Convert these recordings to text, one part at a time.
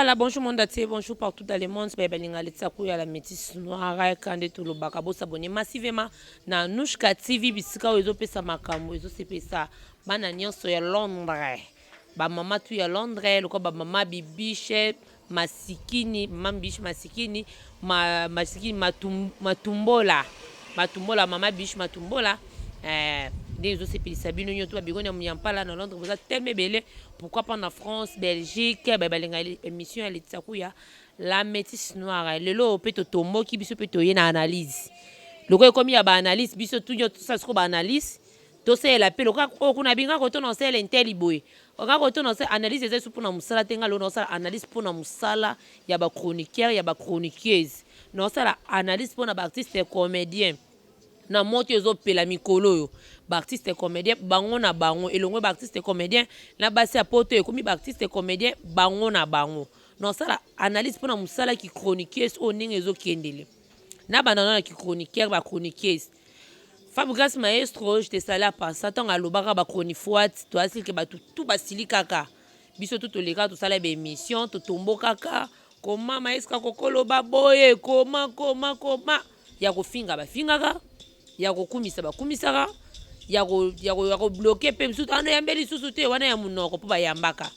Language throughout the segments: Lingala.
Voilà, bonjour monde entier, bonjour partout dans le monde. Ba balinga letsa kuya la métisse noire kande tolobaka bo s'abonner massivement na Nouchka TV bisika oyo ezopesa makambo ezosepesa bana nyonso ya Londres. Ba mama tu ya Londres, lokola ba mama Bibiche Masikini, mama Bibiche Masikini, ma, Masikini matum, Matumbola. Matumbola, mama Bibiche Matumbola. Nde ezosepelisa bino nyonso ba bigoni ya Munyampala na Londres boza tellement ebele, pourquoi pas na France, Belgique, ba balinga émission ya Laetitia Kuya la métisse noire. Lelo mpe totomboki biso mpe toye na analyse, lokola ekomi ya ba analyse, biso tu nyonso tosala sikoyo ba analyse, tosalela mpe lokola oyo kuna binga koto na osalela inteli boye oka koto na osala analyse. Eza lisusu mpona mosala te. Nga lelo naosala analyse mpona mosala ya ba chroniqueur, ya ba chroniqueuse, naosala analyse mpona ba artiste comédien na moto ezopela mikolo oyo. Ba artiste comédien bango na bango elongwe, ba artiste comédien na basi ya poto ekomi ba artiste comédien bango na bango. Naosala analyse mpona mosala ki chroniqueuse oyo ndenge ezokendele na banda na ki chroniqueur, ba chroniqueuse. Fabrigas Maestro, je te salue. Apasa ntango alobaka ba chronifoite, toasilike bato tu basili kaka biso tu toleka, tosala ba émission, totombokaka koma maestro akokoloba boye, koma koma koma ya kofinga bafingaka, ya kokumisa bakumisaka, ya ko bloquer mpe mosusu wana yambe lisusu te wana ya monoko mpo bayambaka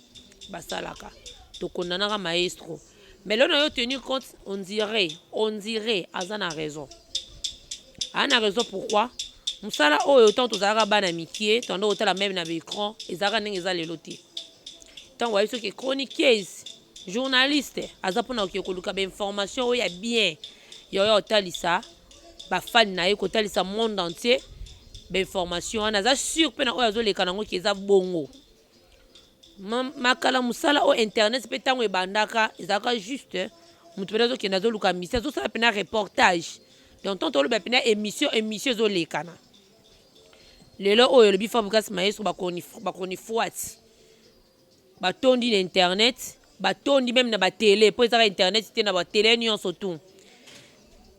basalaka. Tokondanaka maestro, mais lelo na yo tenir compte, on dirait aza na raison, aa na raison. Pourquoi? Mosala oyo, ntango tozalaka bana mike, tondo kotala même na ba écran, ezalaka ndenge eza lelo te. Ntango bayebi soki chroniqueuse, journaliste aza mpona koke koluka ba information oyo ya bien, ya oyo kotalisa ba fan na ye, kotalisa monde entier ba information wana, aza sûr mpe na oyo azoleka nango ke eza bongo. Makala mosala oyo internet mpe ntango ebandaka ezalaka juste moto mpena azokende, azoluka misi, azosala mpena reportage. Donc ntango toloba mpena émission, émission ezolekana. Lelo oyo olobi Fabrigas Maestro, ba chronifoite batondi na internet, batondi même na batele, mpo ezaka internet te, na batele nyonso tu.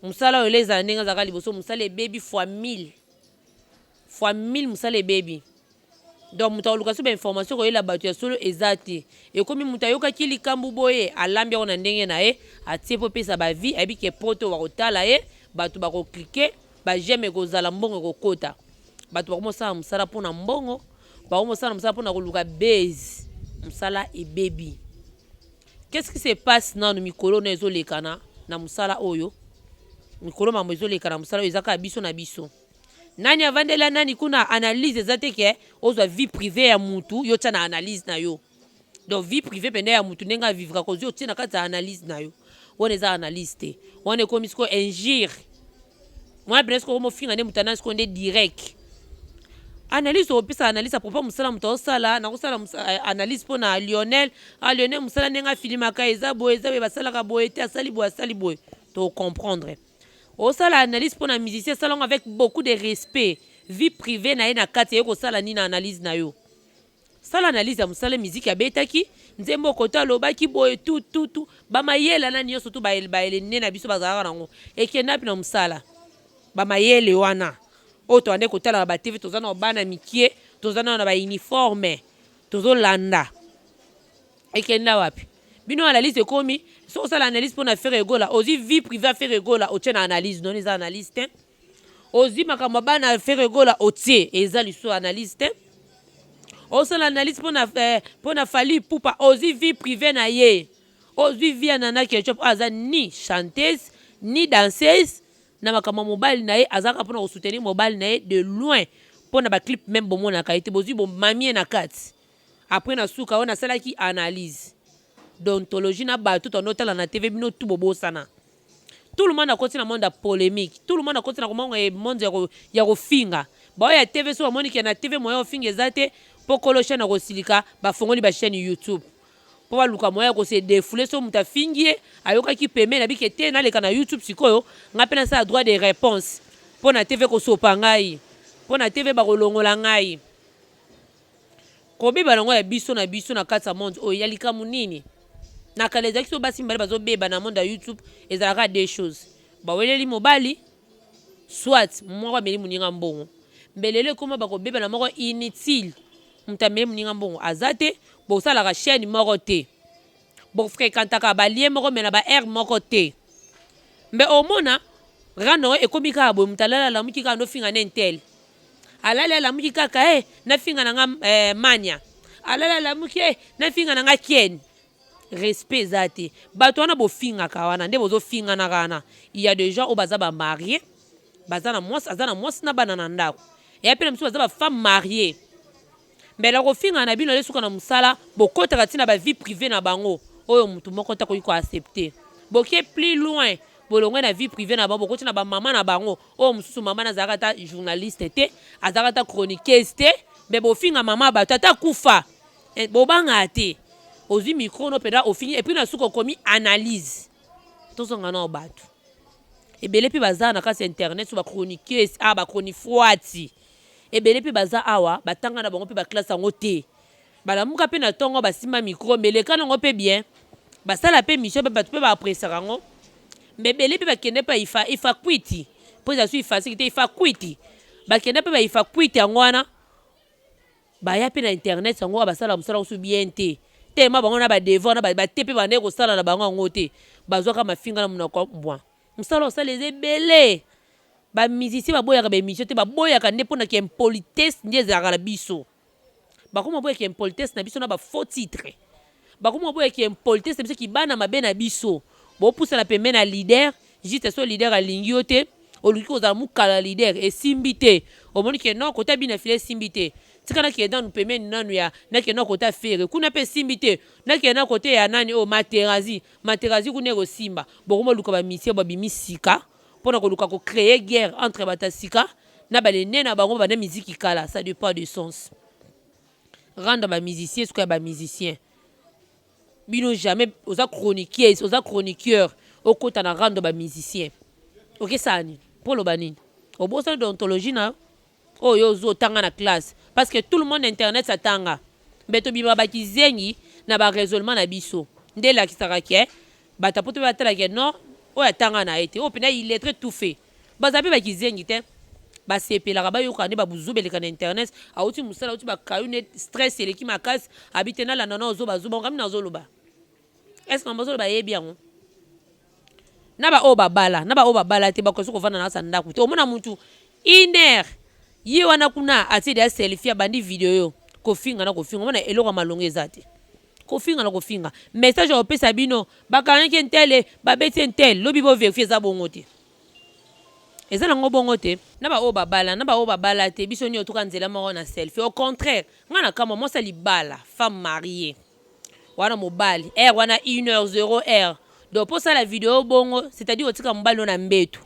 Mosala oyo ezala ndenge azalaka liboso, mosala ebebi fois 1000, fois 1000. Mosala ebebi. Donc moto akoluka so ba information koyela bato ya solo eza te. Ekomi moto ayokaki likambo boye, alambi yango na ndenge na ye, atie mpo epesa ba vues. Ayebi ke poto bakotala ye, bato bako cliquer, ba j'aime ekozala, mbongo ekokota. Bato bakomosala mosala mpona mbongo, bakomosala mosala mpona koluka base. Mosala ebebi. Qu'est-ce qui se passe nanu mikolo na ezolekana na mosala oyo? Mikolo mambo ezoleka na mosala oyo eza kaka biso na biso. Nani avandela nani kuna? Analyse eza te ke ozwa vie privée ya mutu, yo tia na analyse na yo. Donc vie privée pene ya mutu, ndenge avivra, kozwi otie na kati ya analyse na yo, wana eza analyse te. Wana ekomi sikoyo injure. Mwana pene sikoyo mofinga nde moto ana sikoyo nde direct analyse. Okopesa analyse à propos mosala moto aosala. Nakosala analyse mpo na Lionel. Ah, Lionel, mosala ndenge afilimaka eza boye, eza boye, basalaka boye te, asali boye, asali boye, to comprendre. Osala analyse mpo na musicien, asalango avec beaucoup de respect. Vie privée na ye na kati eye kosala nini na analyse na yo? Sala analyse ya mosala, miziki abetaki, nzembo koto alobaki boye, tu tu tu bamayele na nyonso tu bayele nde na biso bazalaka nango ekenda mpe na mosala. Bamayele wana oyo toande kotala na ba TV, toza na bana mike, toza nano na ba uniforme, tozolanda, ekenda wapi? Bino analyse ekomi soki osala analyse mpo na Ferre Gola, ozwi vie privée ya Ferre Gola, otie na analyse. Non, eza analyse te. Ozwi makambo ya bana ya Ferre Gola, otie, eza lisusu analyse te. Osala analyse mpona Fally Ipupa, ozwi vie privée na ye, ozwi vie ya Nana Ketchup oyo aza ni chanteuse ni danseuse, na makambo ya mobali na ye, azalaka mpona ko soutenir mobali na ye de loin, mpona ba clip même bomonaka ye te, bozwi bomamie na kati. Après na suka oyo nasalaki analyse d'ontologie na bato tondo otala na TV, bino tu bobosana. Tout le monde akoti na monde ya polémique, tout le monde akoti na monde ya kofinga. Baoyo ya TV, so bamoni ke na TV moyen ofinga eza te mpo kolo chaîne akosilika, bafongoli ba chaîne YouTube mpo baluka moyen ya kose défouler. So moto afingi ye, ayokaki pembeni, abike te, naleka na YouTube sikoyo, ngai mpe nasala droit de réponse mpo na TV kosopa ngai, mpo na TV bakolongola ngai. Kobeba nango ya biso na biso na kati ya monde oyo ya likambo nini? Na kala ezalaki so basi mibale bazobeba na monde ya YouTube, ezalaka deux choses: baweleli mobali, soit moko ameli moninga mbongo. Mbelelo ekóma bakobeba na moko inutile. Moto ameli moninga mbongo aza te, bosalaka chaîne moko te. Bofréquentaka balie moko, me na ba aire moko te. Mbe omona rando ekomi kaka boye, moto alali, alamuki kaka, ndofinga ne ntel, alali, alamuki kaka, e nafinga na nga mania, alali, alamuki, e nafinga na nga Ken. Respect eza te. Bato wana bofingaka wana nde bozofinganaka wana, il y a des gens oyo baza bamariés, baza na mwasi, aza na mwasi na bana na ndako, eya mpe na mosusu baza bafemme mariée. Mbela kofingana na bino suka na mosala, bokotaka ntina bavie privée na bango oyo motu moko te akoki koaccepter. Boke plus loin, bolongwe na vie privée na bango, bokoti na bamama na bango oyo mosusu mama na azalaka ata journaliste te, azalaka ata chroniqueuse te, me bofinga mama bato ata kufa, bobangaka te. Ozwi micro no mpenza, ofingi, et puis na suka okomi analyse. Tozonga nao, bato ebele mpe baza na kati ya internet so bachroniqueuse, awa bachronifuati ebele mpe baza awa, batanga na bango mpe baclasse yango te, balamuka mpe na ntongo, basimba micro, meleka nango mpe bien, basala mpe mission mpe bato mpe baappréciaka yango. Me ebele mpe bakende mpe ifa ifakwiti, mpo eza so ifasiki te, ifakwiti, bakende mpe baifakwiti yango wana, baya mpe na internet yango, basala mosala mosusu bien te. Tema bango na badevoir na bate mpe bandeki kosala na bango yango te, bazwaka mafinga na monoko mbwa. Mosala osala eza ebele. Bamusicien baboyaka baémission te, baboyaka nde mpona ki impolitesse nde ezalaka na biso. Bakoma boyaka impolitesse na biso na bafaux titre, bakoma boyaka impolitesse na biso, kibana mabe na biso. Bopusana pembeni na leader juste so leader alingi yo te, oluki kozala mokala leader, esimbi te. Omoni ke non, kota bina file esimbi te, tika nakende nanu pembeni nanu ya, nakende na kota Ferre kuna mpe esimbi te, nakende na kote ya nani oyo Materazi, Materazi kuna ekosimba. Bokoma oluka bamusicien babimi sika mpona koluka kocréer guerre entre bato ya sika na balene na bango banda miziki kala. Ça n'a pas de sens. Rendre bamusicien soki ya bamusicien bino jamais. Oza chroniqueuse, oza chroniqueur, okota na rendre bamusicien, okesala nini? Mpo oloba nini? Obosani déontologie na oyo ozwa otanga na classe, parce que tout le monde internet atanga. Mbe tobima bakizengi na baraisonnement na biso nde elakisaka ke bato apo to batalaka non, oyo atanga na ye te, oyo mpena illettré tout fait. Baza mpe bakizengi te, basepelaka bayoka nde babuzuba eleka na internet. Awuti mosala, awuti bakayu ne stress eleki makasi, abi te nalanda na ozobazuba kami nazoloba. Est ce que bazoloba yebi yango na baoyo babala na baoyo babala te? Bakoki kovanda na kati ya ndako te. Omona mutu une heure ye wana kuna atie deya selfie, abandi video kofinga na kofinga. Omona eloko ya malongo eza te, kofinga na kofinga. Message ya kopesa bino, bakangaki ntele, babeti ntele, lobi bovérifier, eza bongo te, eza nango bongo te. Na baoyo babala na baoyo babala te, biso nyonso toka nzela moko na selfie. Au contraire, ngai na kamwa mwasi ya libala, femme mariée wana, mobali heure wana 1 heure 0 heure, donc mpo osala video bongo, c'est-à-dire otika mobali oyo na mbetu,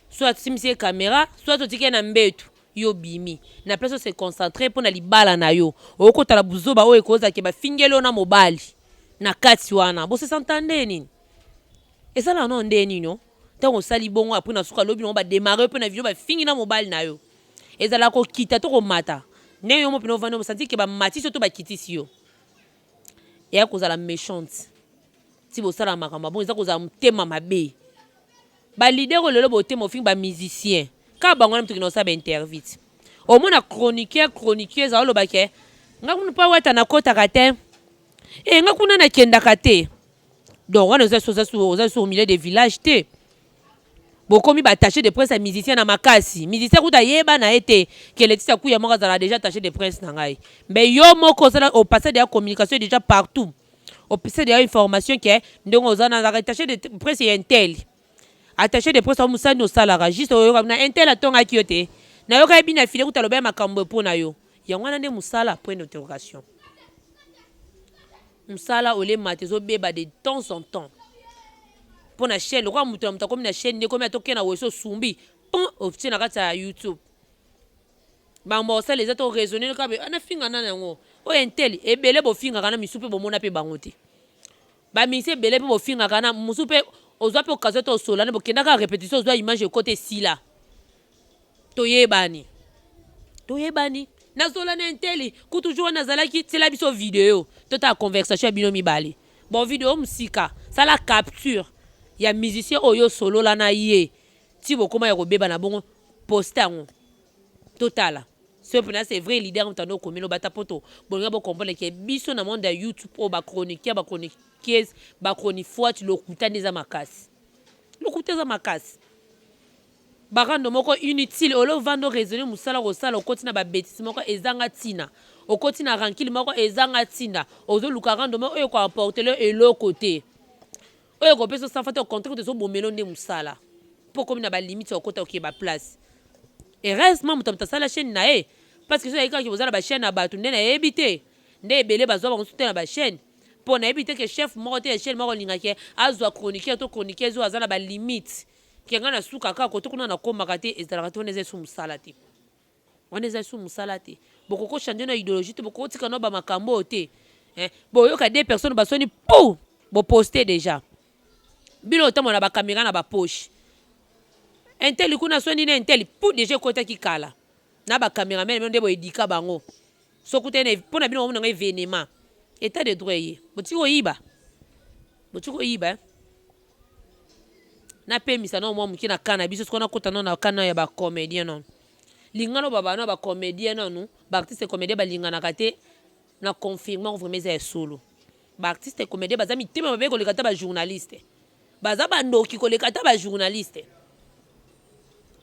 soit osimisi ye caméra, soit otiki ye na mbetu, yo bimi na place ose concentre mpo na libala na yo, okotala buzoba oyo ekozalake bafingeli oyo na mobali na kati wana. Bosesanta nde nini? Ezala no nde nini? O ntango osali bongo, après na suka alobi nango, badémarrer mpe na video, bafingi na mobali na yo. Ezala kokita to komata ndenge yo mo mpena ovandi, osanti ke bamatisi yo to bakitisi yo. Eya kozala méchante ti bosala makambo bongo, eza kozala motema mabe. Baleader oyo lelo botema ofingi bamusicien kaka bango wana, motokende kosala bainterview ti omona chroniqueur, chroniqueuse aoloba ke nga kuna mpa wata nakotaka te, e nga kuna nakendaka te. Donc wana oza sur milieu de village te. Bokomi baattaché de presse ya musicien na makasi. Musicien kuta yeba na ye te ke Leticia Kuya moko azala déjà attaché de presse na ngai. Mais yo moko osala, opasa déjà communication déjà partout, opesa déjà information ke ndenge oza nazalaka attaché de presse ya intel. Attaché de presse wa mosani osalaka juste oyoka na intel atongaki yo te, nayoka yebi na file kuta aloba ya makambo mpo na yo. Yango wana nde mosala? Point d'interrogation. Mosala olema te, ezobeba de temps en temps mpo na chaîne. Lokola moto na moto akomi na chaîne nde ekomi atoke na weso osumbi pon otie na kati ya YouTube. Bango osala eza to raisonner kaka nafinga nani yango oyo intel. Ebele bofingaka na misu mpe bomona mpe bango te. Bamisi ebele mpe bofingaka na mosu mpe ozwa mpe occasion te osola na bokendaka répétition, ozwa image ekota, esila. Toyebani, toyebani, nazola na inteli kutu jour wana azalaki. Tiela biso video, totala conversation ya bino mibale. Bon, video mosika, sala capture ya musicien oyo osolola na ye ti bokóma ya kobeba na bongo, poste yango totala so mpena c'est vrai leader. Moto ando okomeli obata poto, bolinga bocomprendre ke biso na monde ya YouTube oyo bachroniqueur, bachronique. bachroniqueuse, bachronifuati, lokuta nde eza makasi, lokuta eza makasi. Barando moko inutile, ole ovanda oraisonne mosala kosala, okoti na babetise moko ezanga ntina, okoti na rancune moko ezanga ntina, ozoluka rando moko oyo ekoapporter eloko te, oyo ekopesa osafa te, au contraire tozobomela nde mosala mpo okomi na balimite ya okota okeye baplace. Heureusement moto asala chaîne na ye, parce que soki kaka boza na bachaîne ya bato nde nayebi te, nde ebele bazwa bango te na bachaîne, mpo nayebi te ke chef moko te ya chaîne moko olingaki azwa chroniqueur to chroniqueuse oyo aza na balimite ke ngai nasuka kaka kote kuna nakomaka te. Ezalaka te, wana eza esu mosala te, wana eza esu mosala te. Bokoko changer na idéologie te, bokotika no bamakambo oyo te. Boyoka deux personnes basoni pou boposte déjà, bino otambola na bacaméra na bapoche, un tel kuna soni na un tel pou déjà ekotaki kala na bacameraman bino nde boedika bango. Soki te mpo na bino bamona yango événement. État de droit ye, botiki koyiba, botiki koyiba. Napemisa nano mwa moke na ka na biso. Sikoyo nakota nano na kana ya bacomédien. Nano lingana baba na bacomédien, nanu baartiste comédien balinganaka te. Na confirme vraiment, eza ya solo, baartiste comédien baza mitema mabe koleka ata bajournaliste, baza bandoki koleka ata bajournaliste.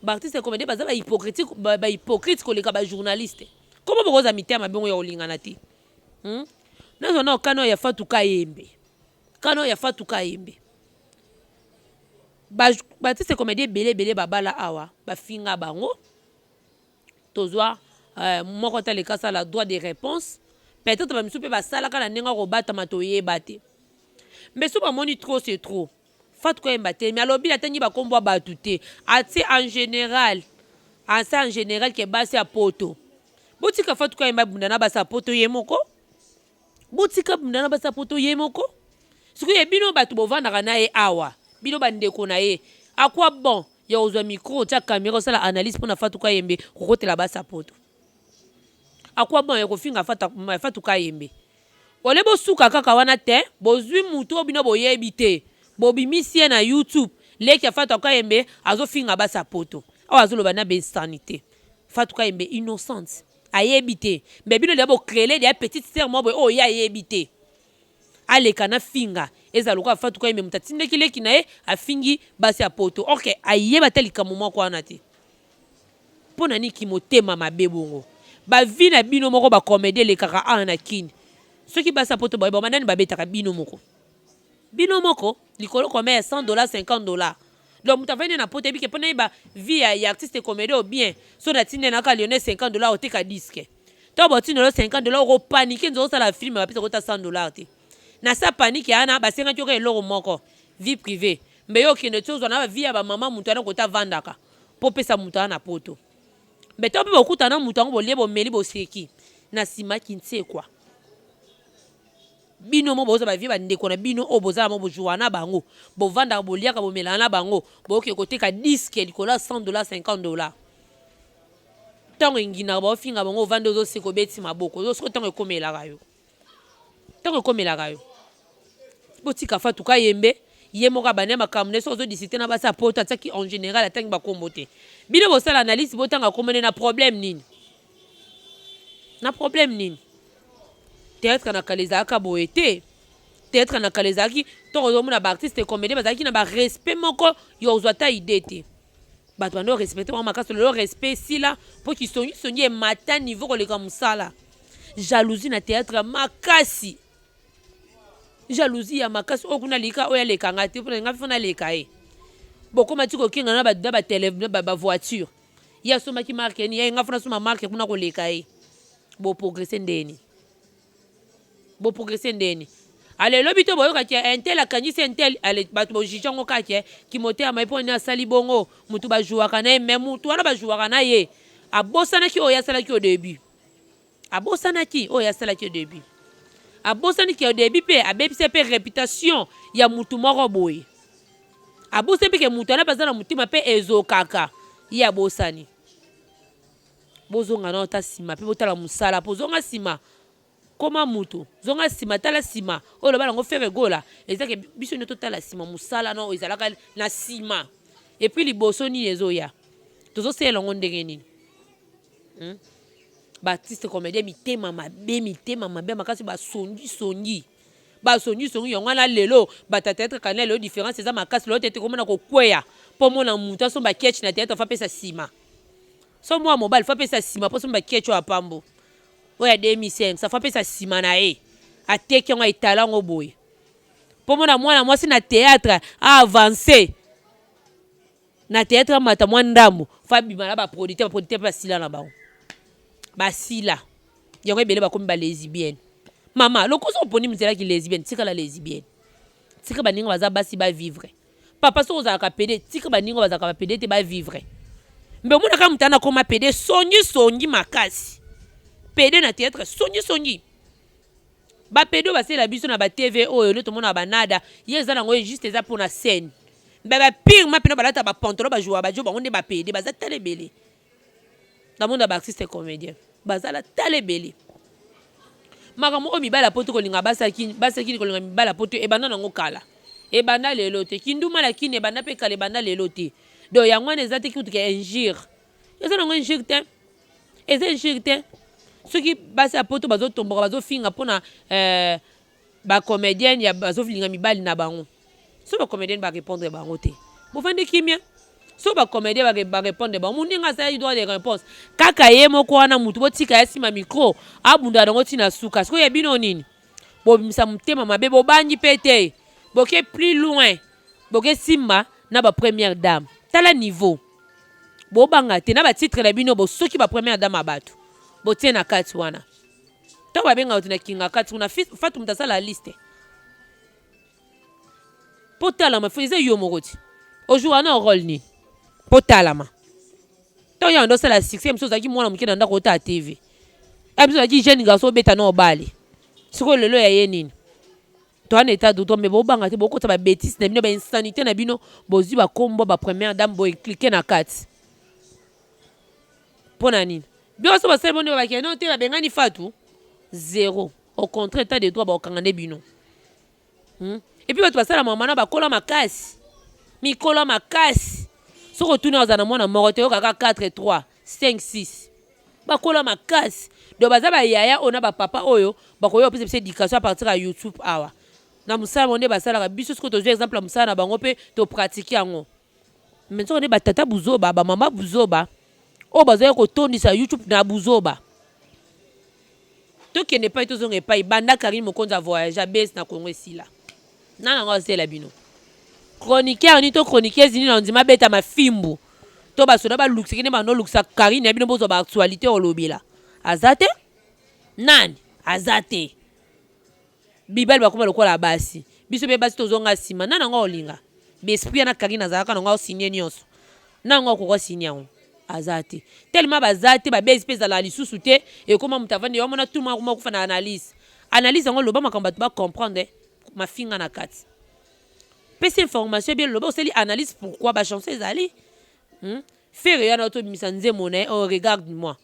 Baartiste comédien baza bahypocrite koleka bajournaliste. Komo bokoza mitema mabe ngo ya kolingana te? Nazwa na okana oyo ya Fatou Kayembe, kana oyo ya Fatou Kayembe. Baartiste comédien ebele ebele babala awa, bafinga bango. Tozwa moko te aleka asala droit de réponse. Peut-être bamisu mpe basalaka na ndenge akobatama, toyeba te. Mbe so bamoni trop c'est trop. Fatou Kayembe te, mais alobi atangi bakombo ya bato te, atie en général, ase en général ke basi ya poto. Botika Fatou Kayembe abunda na basi ya poto ye moko, botika bunda na basi ya poto ye moko. Sikoyo bino bato bovandaka na ye awa, bino bandeko na ye, akwa bon ya kozwa micro, otia caméra, osala analyse mpona Fatou Kayembe kokotela basi ya poto? Akwa bon ya kofinga Fatou Kayembe? Ole bosuka kaka wana te, bozwi mutu oyo bino boyebi te, bobimisi ye na YouTube, leki ya Fatou Kayembe azofinga basi ya poto awa, azoloba na bainsanité. Fatou Kayembe innocente, ayebi te. Mbe bino deya bocréer deya petite sœur moko boye oyo ye ayebi te, aleka na finga, eza lokola Fatou Kayembe moto atindaki leki na ye afingi basi ya poto. Ok, ayeba te likambo moko wana te. Mpo na nini motema mabe bongo? Bavi na bino moko bacomédie elekaka awa na Kini. Soki basi ya poto bayeba, banani babetaka? Bino moko, bino moko likolo combien ya 100 $, 50 $. Donc moto avandi na poto ayebike mpo nayeba vie ya artiste comédie o bien so natindi naka Lionel 50 $, oteka disque to botindelo 50 $, okopaniquer nzo osala film, bapesa kota 100 $ te. Na sa panique wana, basengaki oka eloko moko, vie privée. Mbe yo okende ti ozwa na bavie ya bamama, moto wana kota avandaka mpo opesa moto wana na poto. Mbe to mpe bokutana na moto yango, bolie, bomeli, boseki, na nsima kinsekwa. Bino mo bozwa bavie bandeko na bino oyo bozala mo bojouer na bango, bovandaka, boliaka, bomelaka na bango, bokoki koteka disque likolo ya 100 $, 50 $. Ntango enginaka baofinga bango, ovandi ozoseka, obeti maboko. Ozosiko ntango ekomelaka yo, ntango ekomelaka yo. Botika Fatou Kayembe ye moko abandi makambo na ye. Soki ozodiscuter na basi ya poto, atiaki en général, atangi bakombo te. Bino bosala analyse, botanga kombo nde na problème nini? Na problème nini? Théâtre na kala ezalaka boye te. Théâtre na kala ezalaki, ntongo ozomona baartiste comédien bazalaki na barespect moko ya ozwa ata idée te. Bato bando respecte bango makasi. Lelo respect esila mpo kisongisongi emata niveau koleka mosala. Jalousie na théâtre ya makasi, jalousie ya makasi oyo kuna lika oyo alekanga te, mpona nga fo naleka ye. Bokóma ti kokenga na batele, bavoiture ye asombaki marque nini, ye nga fo nasomba marque kuna koleka ye. Boprogresse ndeni? Boprogresse ndeni? Ale elobi to boyokaki un tel akangisi un tel, ale bato bojuge yango kaka kimotema mpo nini asali bongo. Motu bajouaka na ye, mais motu wana bajouaka na ye abosanaki oyo asalaki au début, abosanaki oyo asalaki au début, abosanaki au début mpe abebisi mpe réputation ya mutu moko boye. Abosani mpe ke mutu wana baza na motema mpe ezokaka ye, abosani. Bozonga na ota nsima mpe botala mosala, mpo ozonga nsima koma mutu, zonga nsima, tala nsima. Oyo loba nango Ferre Gola, ezake biso nde totala nsima mosala no ezalaka na nsima. Et puis liboso nini ezoya, tozosalela yango ndenge nini? Baartiste comédien mitema mabe, mitema mabe makasi, basongisongi. Basongisongi yango wana lelo bato ya théâtre kana lelo différence eza makasi. Lelo tete komona kokweya mpo mona moto asomba ketch na théâtre, fa apesa nsima. So mwa mobali fa apesa nsima mpo asomba ketch oyo apambo oyo ya 2005, fa apesa nsima na ye, ateki yango, etala yango boye mpo mona mwana mwasi na théâtre aavance na théâtre, amata mwa ndambo, fa bima na baproducteur. Baproducteur mpe basila na bango, basila yango. Ebele bakomi balesbienne. Mama, lokoso oponi nzelaki lesbienne, tikala lesbienne, tika baninga baza basi bavivre. Papa, soki ozalaka pédé, tika baninga bazalaka bapédé te bavivre. Mbe omonaka moto ana akoma pédé, songisongi makasi, pédé na théâtre, songisongi. Bapédé oyo basalela biso na baTV oyo nde tomonaka banada ye, eza nango juste, eza mpona scène. Mbe bapire ma mpena balata bapantalon, bajouer bajo bango nde bapédé. Baza tala ebele na monde ya baartiste comédien, bazala tala ebele. Makambo oyo mibali ya poto kolinga basakini, kolinga mibali ya poto ebanda nango kala, ebanda lelo te. Kinduma na kini ebanda mpe kala, ebanda lelo te. Donc yango wana eza te kutuka injure, eza nango injure te, eza injure te. Soki basi ya poto bazotomboka, bazofinga mpona bacomédienne ya bazolinga mibali na bango, so bacomédienne barépondre bango te, bofandi kimia. So bacomédien barépondre bango, moninga asali droit de réponse kaka ye moko wana. Mutu botika ye nsima micro, abunda nango ntina suka. Sikoyo ya bino nini? Bobimisa motema mabe, bobangi mpe te, boke plus loin, boke simba na bapremière dame. Tala niveau, bobanga te na batitre na bino. Bosoki bapremière dame ya bato botie na kati wana, ntango babengaka bato na kinga kati kuna, Fatu moto asala liste mpo talama. Fo eza yo moko ti ojouer na rôle nini mpo talama? Ntango yango nde osala succès, mosu ozalaki mwana moke na ndako otala TV, mosu ozalaki jeune garçon obeta na obale. Sikoyo lelo ya ye nini? Toa na état de droit, mais bobanga te, bokota babêtises na bino, bainsanité na bino. Bozwi bakombo bapremière dame, boimpliquer na kati mpo na nini? Biso basali boni? Babakende no te, babengani Fatu zéro. Au contraire, état de droit bakokanga nde bino, Et puis bato basala mama na bakola makasi, mikolo makasi. Soki otuni, ozala na mwana moko te, oyokaka 4, 3, 5, 6. Bakola makasi. Donc baza bayaya oyo na bapapa oyo bakoya kopesa biso éducation à partir ya YouTube awa na mosala bango nde basalaka. Biso soki tozwi exemple ya mosala na bango mpe topratiquer yango. Mais soki nde batata buzoba, bamama buzoba oyo bazali kotondisa YouTube na buzoba, tokende epai, tozonga epai. Banda Karine Mokonzi avoyage, abesi na Kongo, esila na yango. Azela bino chroniqueur nini to chroniqueuse nini na ndima abeta mafimbu to basoda balukisaki nde bandolukisa Karine ya bino, bozwa baactualité olobela. Aza te, nani aza te. Bibali bakoma lokola basi, biso mpe basi tozonga nsima. Nani yango olinga baesprit wana? Karine azalaka nango, aosigne nyonso na yango, akoka signe yango. Aza te, tellement baza te. Babezi mpe ezalaka lisusu te. Ekóma moto avandi, omona tout akoma kufa na analyse. Analyse yango, loba makambo bato bacomprendre, mafinga na kati. Pesi information bien, loba osali analyse. Pourquoi bachanson ezali, Ferre yana tobimisa nzembo na ye oh, regarde moi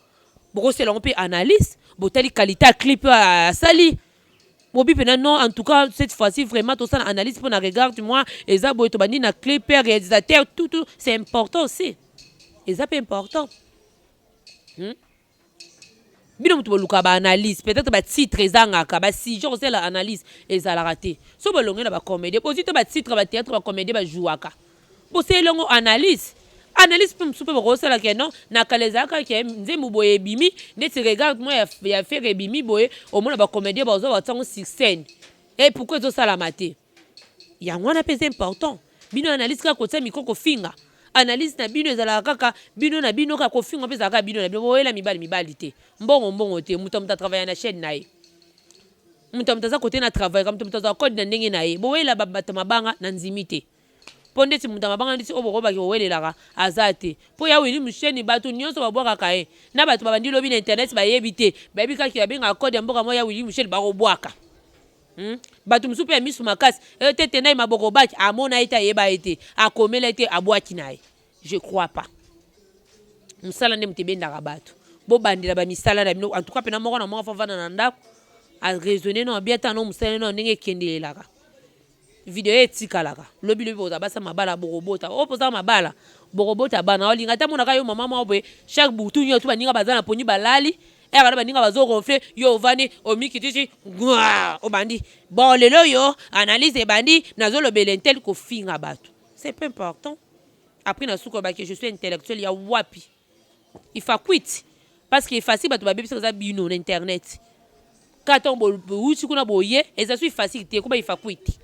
bokosela yango mpe analyse, botali qualité ya clip asali bobi mpena. Non, en tout cas cette fois-ci vraiment tosala analyse mpo na regarde moi eza boye. Tobandi na clip, réalisateur, tout tout, c'est important aussi, eza mpe important, Bino moto boluka baanalyse, peut-être batitre ezangaka, basujet kosala analyse ezalaka te. So bolongi na bacomédie, bozwi te batitre bathéâtre, bacomédie bajouaka, bosaleli yango analyse. Analyse mpe mosusu mpe bakosala ke non, na kala ezalaka ke nzembo boye ebimi neti regarde moi ya Ferre ebimi boye, omona bacomédie bazwa batiango sur scène. E pourquoi ezosalama te? Yango wana mpe eza important. Bino analyse kaka kotia micro kofinga. Analyse na bino ezalaka kaka bino na bino, kaka kofinga mpe ezalaka bino na bino. Boyela mibali mibali te, mbongo mbongo te. Moto moto atravaille na chaîne na ye, moto moto aza kote na travail, moto moto azwa code na ndenge na ye. Boyela bato mabanga na ndimi te, mpo ndeti moto ya mabanga ndeti oyo bokobaki kowelelaka aza te. Mpo ya Wili Musheni, bato nyonso babwakaka ye na bato babandi lobi na internet, bayebi te, bayebi kaka babengaka code ya mboka moko ya Wili Musheni, bakobwaka, Bato mosusu mpe ya misu makasi te te, nai maboko baki amona ye te, ayeba ye te, akomela ye te, abwaki na ye. Je crois pas. Mosala nde moto ebendaka bato. Bobandela bamisala na bino. En tout cas mpena moko na moko fa vanda na ndako, araisonne no abia ta no mosala no ndenge ekendelelaka. Video etikalaka lobi lobi, bokozala basa mabala, bokobota oyo mpoza mabala, bokobota bana. Olinga ata monaka yo mama moko boye, chaque butu nyonso baninga baza na poni, balali. Ere wana baninga bazo ronfle, yo ovandi omikitisi ngwaa obandi bon lelo oyo analyse ebandi nazolobela intel kofinga bato c'est peu important. Après na suka olobaki je suis intellectuel ya wapi? Ifakwiti parce que ifasi bato babebisaka eza bino na internet. Kaka ntango bowuti kuna boye eza su ifasiki te ekoma ifakwiti.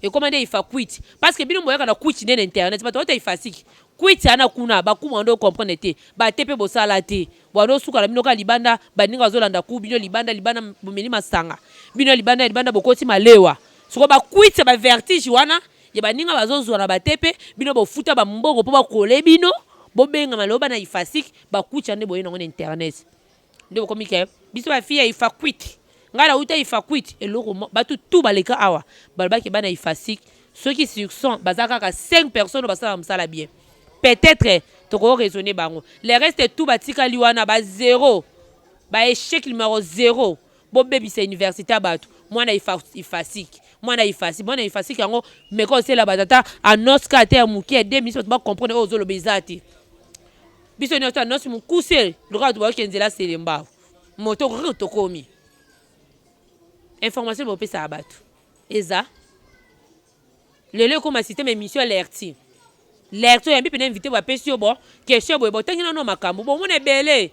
Ekoma nde ifakwiti parce que bino boyaka na kwiti nde na internet bato bauta ifasiki kwiti ana kuna bakuma nde comprendre te bate pe bosala te bwando osuka na bino kaka libanda baninga bazolanda ku bino libanda libanda bomeli masanga bino libanda libanda bokoti malewa sikoyo bakwiti ya ba vertige wana ya baninga bazozwa na batepe bino bofuta ba mbongo po bakole bino bobengama lelo bana ifasik bakwiti wana nde boye nango na internet nde bokomi ke biso ba fille ya ifakwiti ngai nauta ifakwiti eloko bato tout baleka awa balobaki bana ifasik soki sur 100 baza kaka 5 personnes basalaka mosala bien peut-être toko raisonner bango le reste tout batikali wana ba zero ba echec numero zero bobebisa université ya bato mwana ifasik mwana ifasik mwana ifasik yango meka osela bato ata annonce kaka te ya moke ya 2 minutes bato bacomprendre oyo ozoloba eza te biso nyonso annonce mokuse lokola bato bayoki nzela selembao moto rr tokomi information bopesaka bato eza lelo ekoma système émission alerti lerti oyambi mpena invité bapesi yo bo question boye botangi nano makambo bomona ebele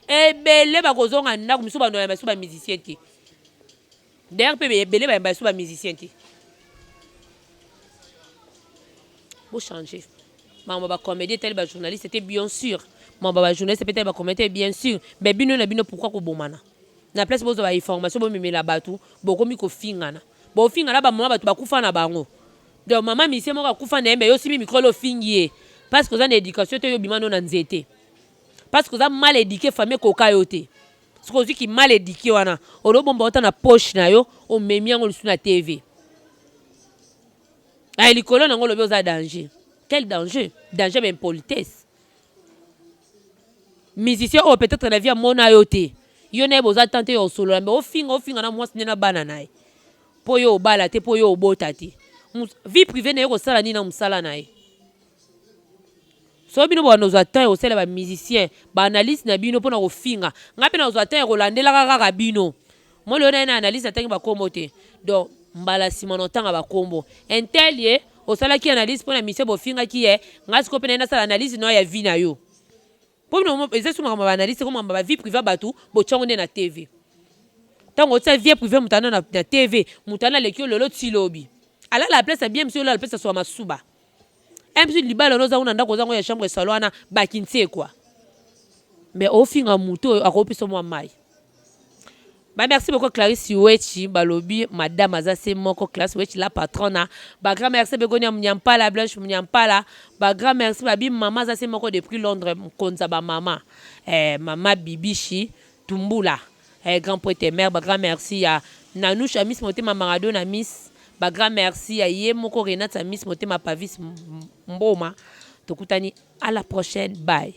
ebele bakozonga ndako mosusu bando bayamba biso bamusicien te d'ailleurs mpe ebele bayamba biso bamusicien te bochange makambo bacomédie etali bajournaliste te bien sûr makambo bajournaliste mpe etali bacomédie te bien sûr mais bino na bino pourquoi kobomana na place bozwa bainformation bomemela bato bokomi kofingana bofingana bamama bato bakufa na bango donc mama misie moko akufa na ye me yo osimbi micro lo ofingi ye parce que oza na éducation te yo obima no na nzete parce que oza mal éduqué famille ekoka yo te soki ozwi ki mal éduqué wana olobomba ota na poche na yo omemi yango lisusu na tv ay likolo nango olobi oza danger quel danger danger ba impolitesse musicien oyo peut-être na vie amona yo te yo na ye boza tante ya osolola me ofinga ofinga na mwasi nde na bana na ye mpo yo obala te mpo yo obota te vie privée na ye kosala nini na mosala na ye soki bino bokanda kozwa temps ya kosala ba musicien ba analyse na bino mpona kofinga ngai mpe nakozwa temps ya kolandelaka kaka bino moli oyo na ye na analyse atangi bakombo te donc mbala nsima na otanga bakombo intel ye osalaki analyse mpona musicien bofingaki ye ngai sikoyo mpe na ye nasala analyse no ya vie na yo mpo bino eza su makambo ya baanalyse ko makambo ya ba vie privée ya bato botyango nde na tv ntango otia vie privée moto ana na tv moto ana aleki yo lelo ti lobi alala place ya bien mosu olala place ya soka masuba msu libala ono oza kuna ndako oza ngo ya chambre salon wana bakintie kwa mais ofinga moto oyo akopesa mwa mai Ba merci beaucoup Clarisse Wechi balobi madame aza se moko Clarisse Wechi la patrona ba grand merci Begonia Munyampala Blanche Munyampala ba grand merci babi mama aza se moko depuis Londres mokonza ba mama eh, mama Bibishi Tumbula eh, grand prêtre mère ba grand merci ya Nanouche Amis Motema Maradona Miss ba grand merci ya ye moko Renate Amis Motema Pavis Mboma tokutani à la prochaine bye.